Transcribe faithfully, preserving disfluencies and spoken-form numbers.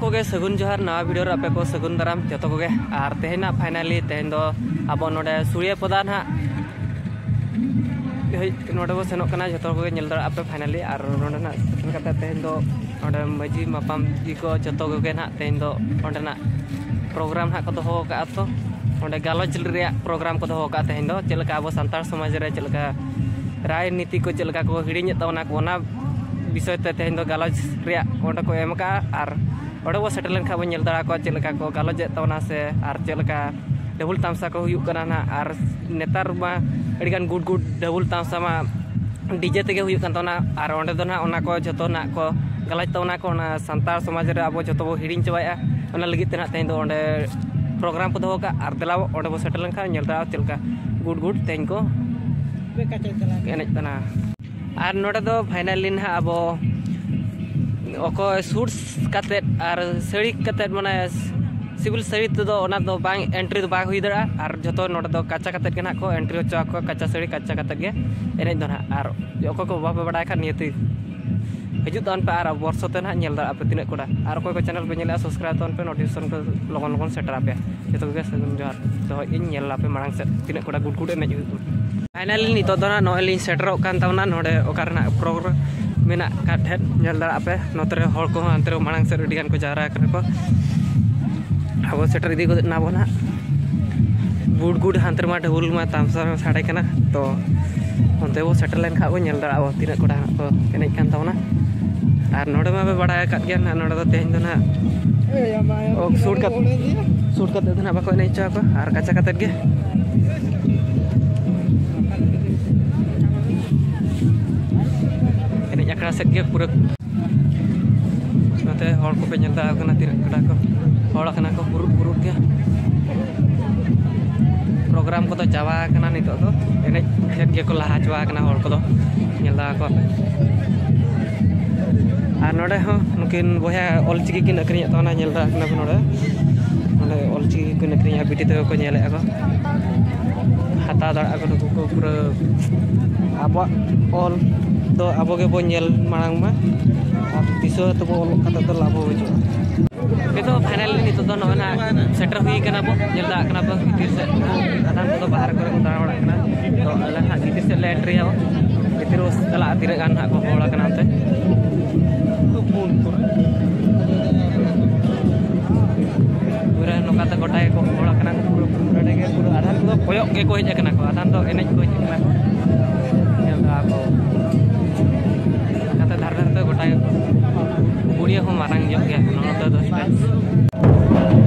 ᱠᱚᱜᱮ ᱥᱟᱹᱜᱩᱱ ᱡᱚᱦᱟᱨ, ᱱᱟᱣᱟ ᱵᱷᱤᱰᱤᱭᱳ ᱨᱮ ᱟᱯᱮ ᱠᱚ ᱥᱟᱹᱜᱩᱱ ᱫᱟᱨᱟᱢ ᱡᱚᱛᱚ ᱠᱚᱜᱮ᱾ ᱟᱨ ᱛᱮᱦᱮᱧ ᱱᱟᱜ finally ᱛᱮᱦᱮᱧ ᱫᱚ ᱟᱵᱚ ᱱᱚᱰᱮ ᱥᱩᱲᱤᱭᱟᱹ ᱯᱚᱫᱟ ᱱᱟᱜ ᱦᱮᱡ ᱱᱚᱰᱮ ᱵᱚ ᱥᱮᱱᱚᱜ ᱠᱟᱱᱟ, ᱡᱚᱛᱚ ᱠᱚᱜᱮ ᱧᱮᱞ ᱫᱟᱲᱮᱭᱟᱜ ᱟᱯᱮ finally᱾ ᱟᱨ ᱱᱚᱰᱮ ᱱᱟᱜ ᱥᱮᱴᱮᱨ ᱠᱟᱛᱮ ᱛᱮᱦᱮᱧ ᱫᱚ ᱱᱚᱰᱮ ᱢᱟᱹᱡᱷᱤ ᱢᱟᱯᱟᱢ ᱡᱤ ᱠᱚ ᱡᱚᱛᱚ ᱠᱚᱜᱮ ᱱᱟᱜ ᱛᱮᱦᱮᱧ ᱫᱚ ᱚᱸᱰᱮᱱᱟᱜ program ᱱᱟᱜ ᱠᱚ ᱫᱚᱦᱚ ᱟᱠᱟᱫᱼᱟ᱾ ᱛᱚ ᱚᱸᱰᱮ ᱜᱟᱞᱚᱪ ᱨᱮᱭᱟᱜ program ᱠᱚ ᱫᱚᱦᱚ ᱟᱠᱟᱫᱼᱟ ᱛᱮᱦᱮᱧ ᱫᱚ, ᱪᱮᱫ ᱞᱮᱠᱟ ᱟᱵᱚ ᱥᱟᱱᱛᱟᱲ ᱥᱚᱢᱟᱡᱽ ᱨᱮ ᱪᱮᱫ ᱞᱮᱠᱟ ᱨᱟᱭᱱᱤᱛᱤ ᱠᱚ ᱪᱮᱫ ᱞᱮᱠᱟ ᱠᱚ ᱦᱤᱲᱤᱧᱮᱫ ᱛᱟᱵᱚᱱᱟ ᱠᱚ, ᱚᱱᱟ ᱵᱤᱥᱚᱭ ᱛᱮ ᱛᱮᱦᱮᱧ ᱫᱚ ᱜᱟᱞᱚᱪ ᱨᱮᱭᱟᱜ ᱚᱸᱰᱮ ᱠᱚ ᱮᱢ ᱟᱠᱟᱫᱼᱟ᱾ ᱟᱨ ᱚᱸᱰᱮ ᱵᱚ ᱥᱮᱴᱮᱨ ᱞᱮᱱᱠᱷᱟᱱ ᱵᱚᱱ ᱧᱮᱞ ᱫᱟᱲᱮ ᱟᱠᱚᱣᱟ ᱪᱮᱫ ᱞᱮᱠᱟ ᱠᱚ ᱜᱟᱞᱚᱪᱮᱫ ᱛᱟᱵᱚᱱᱟ ᱥᱮ ᱟᱨ ᱪᱮᱫ ᱞᱮᱠᱟ ᱰᱷᱟᱵᱩᱞ ᱛᱟᱢᱥᱟ ᱠᱚ ᱦᱩᱭᱩᱜ ᱠᱟᱱᱟ ᱱᱟᱦᱟᱜ᱾ ᱟᱨ ᱱᱮᱛᱟᱨ ᱢᱟ ᱟᱹᱰᱤᱜᱟᱱ ᱜᱩᱰ ᱜᱩᱰ ᱰᱷᱟᱵᱩᱞ ᱛᱟᱢᱥᱟ ᱢᱟ DJ ᱛᱮᱜᱮ ᱦᱩᱭᱩᱜ ᱠᱟᱱ ᱛᱟᱵᱚᱱᱟ᱾ ᱟᱨ ᱚᱸᱰᱮ ᱫᱚ ᱱᱟᱦᱟᱜ ᱚᱱᱟ ᱠᱚ ᱡᱚᱛᱚ ᱱᱟᱦᱟᱜ ᱠᱚ ᱜᱟᱞᱚᱪ ᱛᱟᱵᱚᱱᱟ ᱠᱚ, ᱚᱱᱟ ᱥᱟᱱᱛᱟᱲ ᱥᱚᱢᱟᱡᱽ ᱨᱮ ᱟᱵᱚ ᱡᱚᱛᱚ ᱵᱚ ᱦᱤᱲᱤᱧ ᱪᱟᱵᱟᱭᱮᱫᱼᱟ᱾ ᱚᱱᱟ ᱞᱟᱹᱜᱤᱫ ᱛᱮ ᱱᱟᱦᱟᱜ ᱛᱮᱦᱮᱧ ᱫᱚ ᱚᱸᱰᱮ program ᱠᱚ ᱫᱚᱦᱚ ᱠᱟᱜᱼᱟ᱾ ᱟᱨ ᱫᱮᱞᱟ ᱚᱸᱰᱮ ᱵᱚ ᱥᱮᱴᱮᱨ ᱞᱮᱱᱠᱷᱟᱱ ᱧᱮᱞ ᱫᱟᱲᱮᱭᱟᱜᱼᱟ ᱪᱮᱫ ᱞᱮᱠᱟ ᱜᱩᱰ ᱜᱩᱰ ᱛᱮᱦᱮᱧ ᱠᱚ ᱮᱱᱮᱡ ᱠᱟᱱᱟ᱾ ᱟᱨ ᱱᱚᱰᱮ ᱫᱚ finally ᱱᱟᱦᱟᱜ ᱟᱵᱚ ᱚᱠᱚᱭ suits ᱠᱟᱛᱮᱫ ᱟᱨ ᱥᱟᱹᱲᱤ ᱠᱟᱛᱮᱫ, ᱢᱟᱱᱮ civil ᱥᱟᱹᱲᱤ ᱛᱮᱫᱚ ᱚᱱᱟ ᱫᱚ ᱵᱟᱝ, entry ᱫᱚ ᱵᱟᱝ ᱦᱩᱭ ᱫᱟᱲᱮᱭᱟᱜᱼᱟ᱾ ᱟᱨ ᱡᱚᱛᱚ ᱱᱚᱰᱮ ᱫᱚ ᱠᱟᱪᱟ ᱠᱟᱛᱮᱫ ᱜᱮ ᱱᱟᱦᱟᱜ ᱠᱚ entry ᱦᱚᱪᱚ ᱟᱠᱚᱣᱟ, ᱠᱟᱪᱟ ᱥᱟᱹᱲᱤ ᱠᱟᱪᱟ ᱠᱟᱛᱮᱫ ᱜᱮ ᱮᱱᱮᱡ ᱫᱚ ᱱᱟᱦᱟᱜ᱾ ᱟᱨ ᱚᱠᱚᱭ ᱠᱚ ᱵᱟᱯᱮ ᱵᱟᱲᱟᱭ ᱠᱷᱟᱱ ᱱᱤᱭᱟᱹᱛᱮ ᱦᱤᱡᱩᱜ ᱛᱟᱵᱚᱱ ᱯᱮ ᱟᱨ ᱵᱚᱨᱥᱚ ᱛᱮ ᱱᱟᱦᱟᱜ ᱧᱮᱞ ᱫᱟᱲᱮᱭᱟᱜᱼᱟ ᱯᱮ ᱛᱤᱱᱟᱹᱜ ᱠᱚᱲᱟ᱾ ᱟᱨ ᱚᱠᱚᱭ ᱠᱚ channel ᱯᱮ ᱧᱮᱞᱮᱜᱼᱟ, subscribe ᱛᱟᱵᱚᱱ ᱯᱮ, notification ᱠᱚ ᱞᱚᱜᱚᱱ ᱞᱚᱜᱚᱱ ᱥᱮᱴᱮᱨ ᱟᱯᱮᱭᱟ᱾ ᱡᱚᱛᱚ ᱠᱚᱜᱮ ᱥᱟᱹᱜᱩᱱ ᱡᱚᱦᱟᱨ᱾ ᱫᱚᱦᱚᱭᱮᱫ ᱟᱹᱧ, ᱧᱮᱞ ᱟᱯᱮ ᱢᱟᱲᱟᱝ ᱥᱮᱫ ᱛᱤᱱᱟᱹᱜ ᱠᱚᱲᱟ ᱜᱩᱰ ᱜᱩᱰ ᱮᱱᱮᱡ ᱦᱩᱭᱩᱜ ᱠᱟᱱᱟ᱾ Finally ᱱᱤᱛᱚᱜ ᱫᱚ ᱱᱟᱦᱟᱜ ᱱᱚᱜᱼᱚᱭ ᱞᱤᱧ ᱥᱮᱴᱮᱨᱚᱜ ᱠᱟᱱ ᱛᱟᱵᱚᱱᱟ ᱱᱚᱰᱮ ᱚᱠᱟ ᱨᱮᱱᱟᱜ program ᱢᱮᱱᱟᱜ ᱟᱠᱟᱫ ᱴᱷᱮᱱ᱾ ᱧᱮᱞ ᱫᱟᱲᱮᱭᱟᱜ ᱟᱯᱮ ᱱᱚᱛᱮ ᱨᱮ ᱦᱚᱲ ᱠᱚᱦᱚᱸ ᱦᱟᱱᱛᱮ ᱨᱮ ᱢᱟᱲᱟᱝ ᱥᱮᱫ ᱟᱹᱰᱤ ᱜᱟᱱ ᱠᱚ ᱡᱟᱣᱨᱟ ᱟᱠᱟᱱᱟ ᱠᱚ᱾ ᱟᱵᱚ ᱥᱮᱴᱮᱨ ᱤᱫᱤ ᱜᱚᱫ ᱱᱟᱵᱚᱱ ᱦᱟᱸᱜ᱾ ᱜᱩᱰ ᱜᱩᱰ ᱦᱟᱱᱛᱮ ᱨᱮᱢᱟ ᱰᱷᱟᱹᱵᱩᱞ ᱢᱟ ᱛᱟᱢᱥᱟ ᱥᱟᱰᱮ ᱠᱟᱱᱟ, ᱛᱚ ᱚᱱᱛᱮ ᱵᱚ ᱥᱮᱴᱮᱨ ᱞᱮᱱᱠᱷᱟᱱ ᱵᱚ ᱧᱮᱞ ᱫᱟᱲᱮᱭᱟᱜᱼᱟ ᱵᱚ ᱛᱤᱱᱟᱹᱜ ᱠᱚᱲᱟ ᱦᱟᱸᱜ ᱠᱚ ᱮᱱᱮᱡ ᱠᱟᱱ ᱛᱟᱵᱚᱱᱟ᱾ ᱟᱨ ᱱᱚᱰᱮ ᱢᱟ ᱯᱮ ᱵᱟᱲᱟᱭ ᱟᱠᱟᱫ ᱜᱮᱭᱟ ᱱᱟᱦᱟᱜ, ᱱᱚᱰᱮ ᱫᱚ ᱛᱮᱦᱮᱧ ᱫᱚ ᱱᱟᱦᱟᱜ ᱚ, ᱥᱩᱴ ᱠᱟᱛᱮ, ᱥᱩᱴ ᱠᱟᱛᱮ ᱫᱚ ᱱᱟᱦᱟᱜ ᱵᱟᱠᱚ ᱮᱱᱮᱡ ᱦᱚᱪᱚ ᱟᱠᱚᱣᱟ, ᱟᱨ ᱠᱟᱪᱟ ᱠᱟᱛᱮᱫ ᱜᱮ ᱮᱱᱮᱡ ᱟᱠᱷᱲᱟ ᱥᱮᱫ ᱜᱮ ᱯᱩᱨᱟᱹ᱾ ᱱᱚᱛᱮ ᱦᱚᱲ ᱠᱚᱯᱮ ᱧᱮᱞ ᱫᱟᱲᱮᱭᱟᱠᱚ ᱠᱟᱱᱟ ᱛᱤᱱᱟᱹᱜ ᱠᱚᱲᱟ ᱠᱚ ᱦᱚᱲ ᱟᱠᱟᱱᱟ ᱠᱚ ᱯᱩᱨᱩᱵ ᱯᱩᱨᱩᱵ ᱜᱮ᱾ Program ᱠᱚᱫᱚ ᱪᱟᱵᱟ ᱟᱠᱟᱱᱟ ᱱᱤᱛᱚᱜ ᱫᱚ, ᱮᱱᱮᱡ ᱴᱷᱮᱱ ᱜᱮᱠᱚ ᱞᱟᱦᱟ ᱪᱟᱵᱟ ᱟᱠᱟᱱᱟ ᱦᱚᱲ ᱠᱚᱫᱚ, ᱧᱮᱞ ᱫᱟᱲᱮᱭᱟᱠᱚ ᱯᱮ᱾ ᱟᱨ ᱱᱚᱰᱮ ᱦᱚᱸ ᱱᱩᱠᱤᱱ ᱵᱚᱭᱦᱟ ᱚᱞᱪᱤᱠᱤ ᱠᱤᱱ ᱟᱹᱠᱷᱨᱤᱧᱮᱫ ᱛᱟᱵᱚᱱᱟ, ᱧᱮᱞ ᱫᱟᱲᱮᱭᱟᱜ ᱠᱟᱱᱟ ᱯᱮ ᱱᱚᱰᱮ᱾ ᱱᱚᱰᱮ ᱚᱞᱪᱤᱠᱤ ᱠᱤᱱ ᱟᱹᱠᱷᱨᱤᱧᱟ, ᱵᱤᱴᱤ ᱛᱟᱠᱚ ᱠᱚ ᱧᱮᱞᱮᱫᱼᱟ ᱠᱚ᱾ ᱦᱟᱛᱟᱣ ᱫᱟᱲᱮᱭᱟᱜᱼᱟ ᱠᱚ ᱱᱩᱠᱩ ᱠᱚ ᱯᱩᱨᱟᱹ᱾ ᱟᱵᱚᱣᱟᱜ ᱚᱞ ᱫᱚ ᱟᱵᱚ ᱜᱮᱵᱚ ᱧᱮᱞ ᱢᱟᱲᱟᱝ ᱢᱟ, ᱟᱨ ᱫᱤᱥᱟᱹ ᱛᱮᱵᱚ ᱚᱞᱚᱜ ᱠᱟᱛᱮ ᱫᱚ ᱞᱟᱵᱷ ᱦᱚᱸ ᱦᱤᱡᱩᱜᱼᱟ᱾ ᱱᱤᱛᱚᱜ finally ᱱᱤᱛᱚᱜ ᱫᱚ ᱱᱚᱜᱼᱚᱭ ᱱᱟᱜ ᱥᱮᱴᱮᱨ ᱦᱩᱭ ᱠᱟᱱᱟ ᱵᱚ, ᱧᱮᱞ ᱫᱟᱲᱮᱭᱟᱜ ᱠᱟᱱᱟ ᱵᱚ ᱵᱷᱤᱛᱤᱨ ᱥᱮᱫ᱾ ᱟᱫᱷᱟᱱ ᱠᱚᱫᱚ ᱵᱟᱦᱨᱮ ᱠᱚᱨᱮ ᱠᱚ ᱫᱟᱬᱟ ᱵᱟᱲᱟᱜ ᱠᱟᱱᱟ᱾ ᱛᱚ ᱟᱞᱮ ᱦᱟᱸᱜ ᱵᱷᱤᱛᱤᱨ ᱥᱮᱫ ᱞᱮ entry ᱟᱵᱚ, ᱵᱷᱤᱛᱤᱨ ᱵᱚ ᱪᱟᱞᱟᱜᱼᱟ, ᱛᱤᱱᱟᱹᱜ ᱜᱟᱱ ᱦᱟᱸᱜ ᱠᱚ ᱦᱚᱲ ᱟᱠᱟᱱᱟ ᱚᱱᱛᱮ᱾ ᱯᱩᱨᱟᱹ ᱱᱚᱝᱠᱟ ᱛᱮ ᱜᱚᱴᱟ ᱜᱮᱠᱚ ᱦᱚᱲ ᱟᱠᱟᱱᱟ ᱠᱚ, ᱯᱩᱨᱟᱹ ᱱᱚᱰᱮ ᱜᱮ ᱯᱩᱨᱟᱹ ᱟᱫᱷᱟᱱ ᱠᱚᱫᱚ ᱠᱚᱭᱚᱜ ᱜᱮᱠᱚ ᱦᱮᱡ ᱟᱠᱟᱱᱟ ᱠᱚ, ᱟᱫᱷᱟᱱ ᱫᱚ ᱮᱱᱮᱡ ᱠᱚ ᱦᱮᱡ ᱟᱠᱟᱱᱟ ᱠᱚ, ᱧᱮᱞ ᱫᱟ ᱠᱚ᱾ ᱱᱚᱝᱠᱟ ᱛᱮ ᱫᱷᱟᱨᱮ ᱫᱷᱟᱨᱮ ᱛᱮ ᱜᱚᱴᱟ ᱜᱮᱠᱚ, ᱯᱩᱲᱤᱭᱟᱹ ᱦᱚᱸ ᱢᱟᱨᱟᱝ ᱧᱚᱜ ᱜᱮᱭᱟ ᱱᱚᱛᱮ ᱫᱚ stage᱾